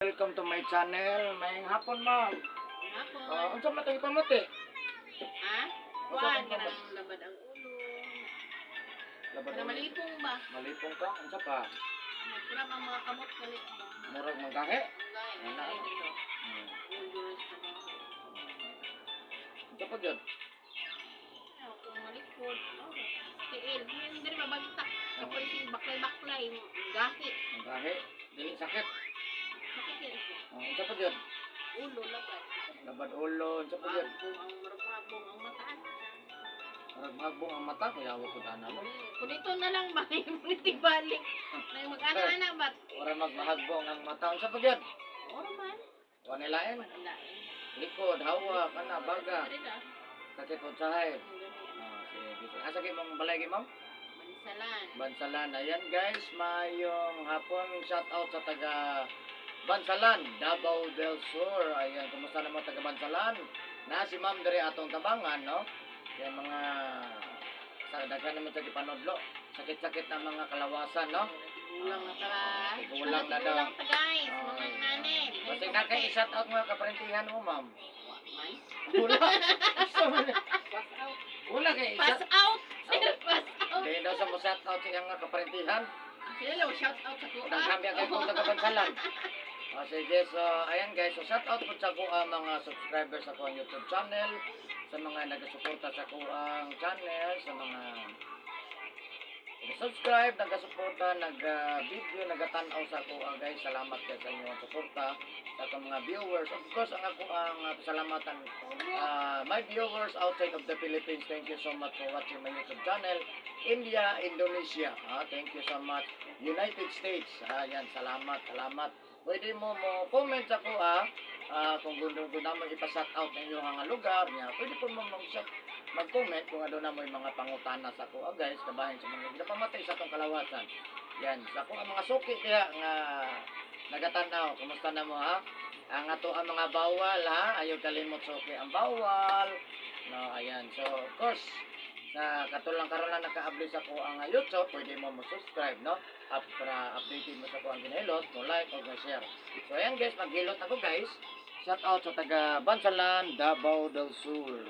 Welcome to my channel. Maayong hapon, ma'am. Hapon. Unsa man tong ipamati? Ha? Unsa Kuan, man kanang labad ang ulo. Labad Kana ang- malipong ba? Malipong ka? Unsa pa? Magkurap ang mga kamot kalit ba? Murag manggahe? Ang gaya, Wala. ay dito. Ulo sa mga. Unsa pa gyud? Ayaw, kung malikod. Oh, tiil. Hindi rin mabagtak. Kapoy si baklay-baklay. Gahi. Manggahe? Dili sakit. Sakit yan siya. Unsa pa gyud? Ulo, labad. Labad ulo, unsa pa gyud? Magbong ang magbong ang mata. Murag magbong ang mata kaya wa ko dana mo. Kung ito na lang ba, balik. May mag-ana-ana ba? Ora magmahagbong ang mata. Unsa pa gyud? Oro man. Wa nilain. Wala eh. Likod, hawa, kana baga, Dali na. sakit og sahay. Ang ganun. Sige. Sige. Asa kay mong balay kay ma'am? Bansalan. Bansalan. Ayan guys, mayong hapon. Shout out sa taga Bansalan, Davao del Sur. Ayan, kumusta naman taga Bansalan? Na si Ma'am diri atong tabangan, no? Yung mga sa daghan naman sa gipanudlo. Sakit-sakit na mga kalawasan, no? Tigulang na tara. Tigulang na daw. Tigulang ta guys, mga Ay. nani. Basta na kay shout out mga kaparentihan mo, ma'am. Wa man. Wala. Pass out. Wala kay Pass shout. out. Sir, pass out. Dahil daw sa mo shout out sa iyang mga kaparentihan. Sila lang shout out sa kuha. Daghan biya kay kung taga Bansalan. Sige, so ayan guys, so shout out po sa ko ang mga subscribers sa akong YouTube channel, sa mga nagasuporta sa ko ang channel, sa mga nag-subscribe, nagasuporta, nag-video, nagatan-aw sa ako guys. Salamat guys sa inyong suporta sa akong mga viewers. Of course, ang ako ang pasalamatan my viewers outside of the Philippines, thank you so much for watching my YouTube channel. India, Indonesia, thank you so much. United States, yan, salamat, salamat. Pwede mo mo comment sa ko kung gusto ko na mo ipa-shout out ng inyong nga lugar niya. Pwede po mo mag-comment kung ano na mo yung mga pangutana sa ko guys, kabahin sa mga ginapamatay sa atong kalawasan. Yan, sa ko ang mga suki diha nga nagatanaw, kumusta na mo ha? Ang ato ang mga bawal ha, ayaw kalimot suki ang bawal. No, ayan. So, of course, sa katulang karon lang naka-upload sa ko ang YouTube, pwede mo mo subscribe, no? Up, para updated mo sa ko ang ginahilot, mo like o mo share. So ayan guys, maghilot ako guys. Shout out sa taga Bansalan, Davao del Sur.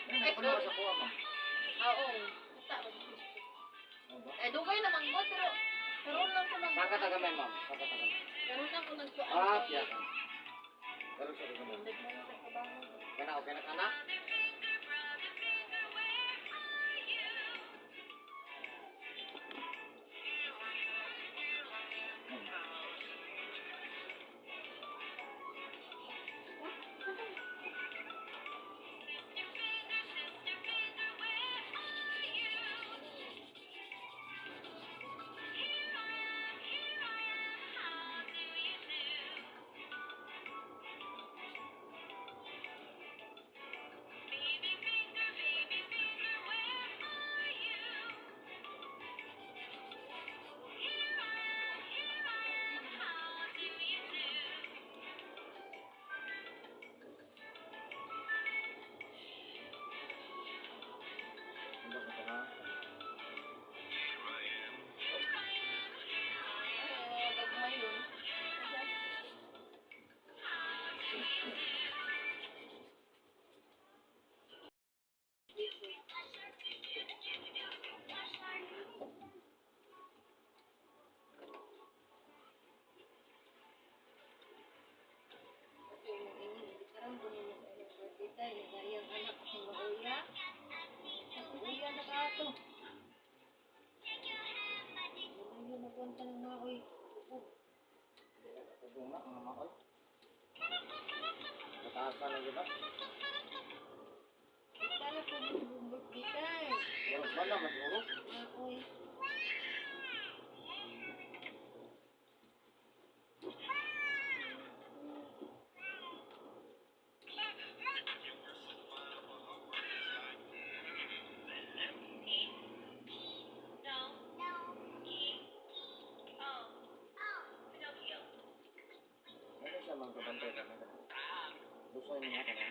Ay, ano ba sa kuha, ma'am? Oo. Kita ba? Eh dugay na manggod pero karon lang ko nag Saka taga may ma'am, saka taga may. Karon lang ko nagkuan. Yeah. Pero sa taga may. Kana okay na kana? Ano ba sa ha? Eh, gagmay yun. Ugong na, mga maoy. Kataasan na ba? Wala ba na maturo? Ano siya mga kabantay ka na? Lusay niya ka na?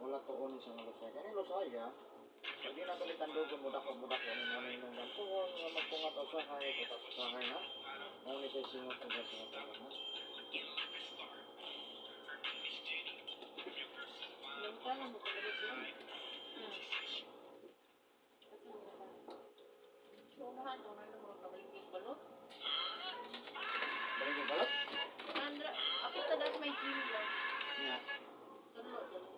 Wala tuon siya nga lusay. Kani lusay ah. Pag di na tuloy tandugon mo dako mo dako ni mo nung gantuon nga magtungat og sahay ko sa sahay ha. Mao ni siya singot og singot ha. Lungta lang mo pagalit yun. Kasi mo na ba? Sunahan, unahan mo mga kabaligid balot. Balik yung balot. Andra, ako ta dahil may gym lang. Nya. Tulo, tulo.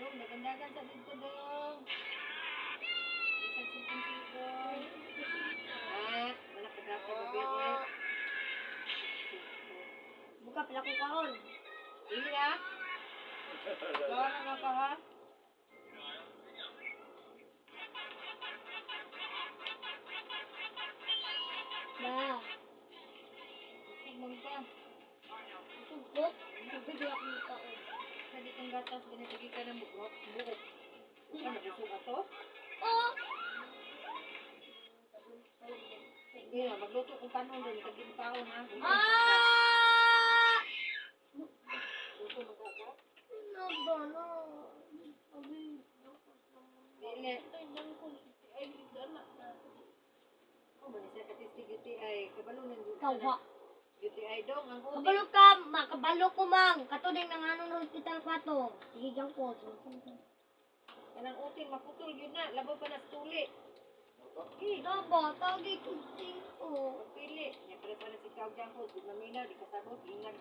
Dong, dagandagan sa dito, dong. Isang sipon-sipon. Ah, wala ka dapat mabili. Buka pala ko kaon. Ili ah. Gawa na nga ka ha. Ba. Sigmang ka. Sugot. Tubig lang akong kaon. Pwede kang gatas, ganito ka ng buhok. Buhok. Ano, busog ato? Oh! Hindi na, magluto kong kanon doon. Taging kaon ha. Ah! Luto mo ko. Ano ba no? Abi. Dili. Oh, manisa ka tisti UTI. Kabalo ng Kawa. UTI dong. Ang uti. Kabalo ka, makabalo ko mang. Katuning nang ano ng hospital pa to. Sige dyan ko. Kanang utin, maputol yun na. Labaw pa na sa tuli. Eh, Daba, tagi ko singko. Pagpili. Nya para sa si Kau Jang Ho. Di maminaw, di kasabot. Ingag.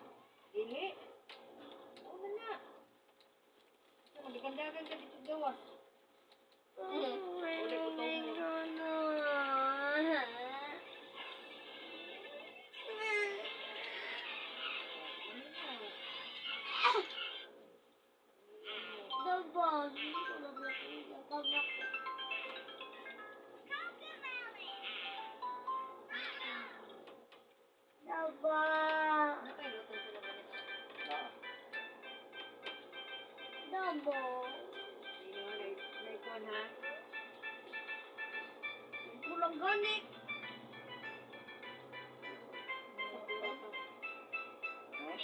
Dili. Oo na na. Magdagandagan ka dito gawas. Daba, hindi ko na ba ko. Daba. Ano kayo luto sila ganito? Ah. Daba. Hindi naman naikuan ha. Kulang gani. Sa pura to. Hmm?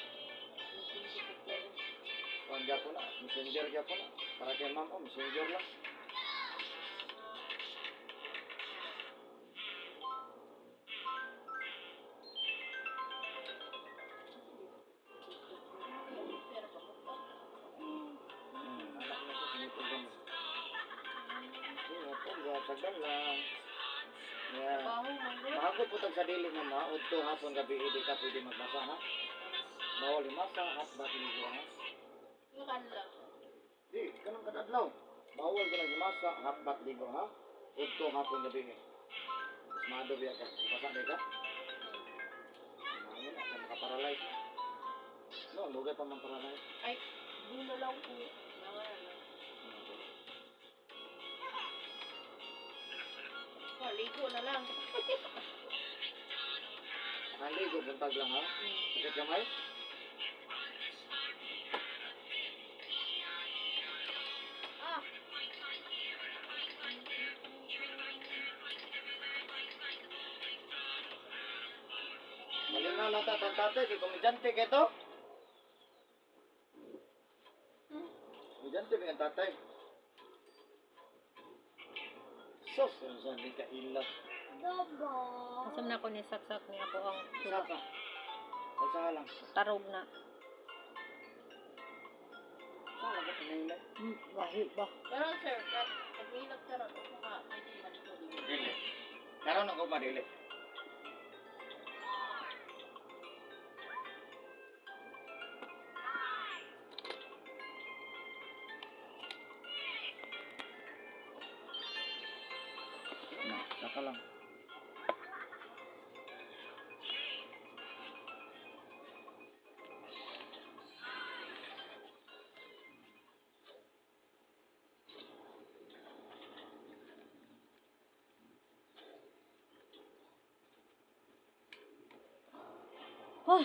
Kuan gyapon na, messenger gyapon na. Para kay ma'am oh, messenger lang. Anak na ko sinipon mo. Sinipon ga tagal lang. Yeah. Bago po tag sa dili mo ma, udto hapon gabi di ka pwede magbasa ha. Bawal imasa at bakit ligo ha. Di, kanang kadadlaw. Bawal ka nang imasa, hapbat ligo ha. Udto hapon gabi. Mas maado biya ka. Ipasa di ka. Ano na, ka makaparalyze. No, lugay pa man paralyze. Ay, bulo lang po. Oh, ligo na lang. Nakaligo, buntag lang ha. Sakit kamay? Ah. Malinaw na ta tate, kay komedyante kay to. Komedyante ba yung tatay? Sus, ano sa hindi ka ila. Daba. Asam na ko ni saksak ni ako ang Isa pa. Isa lang. tarog na. Sa lang ka pinahilay. Gahi ba? Pero sir, pag ka ron, ako nga, pwede maligo. Dili. Karon ako madili. Na, saka lang. Ah,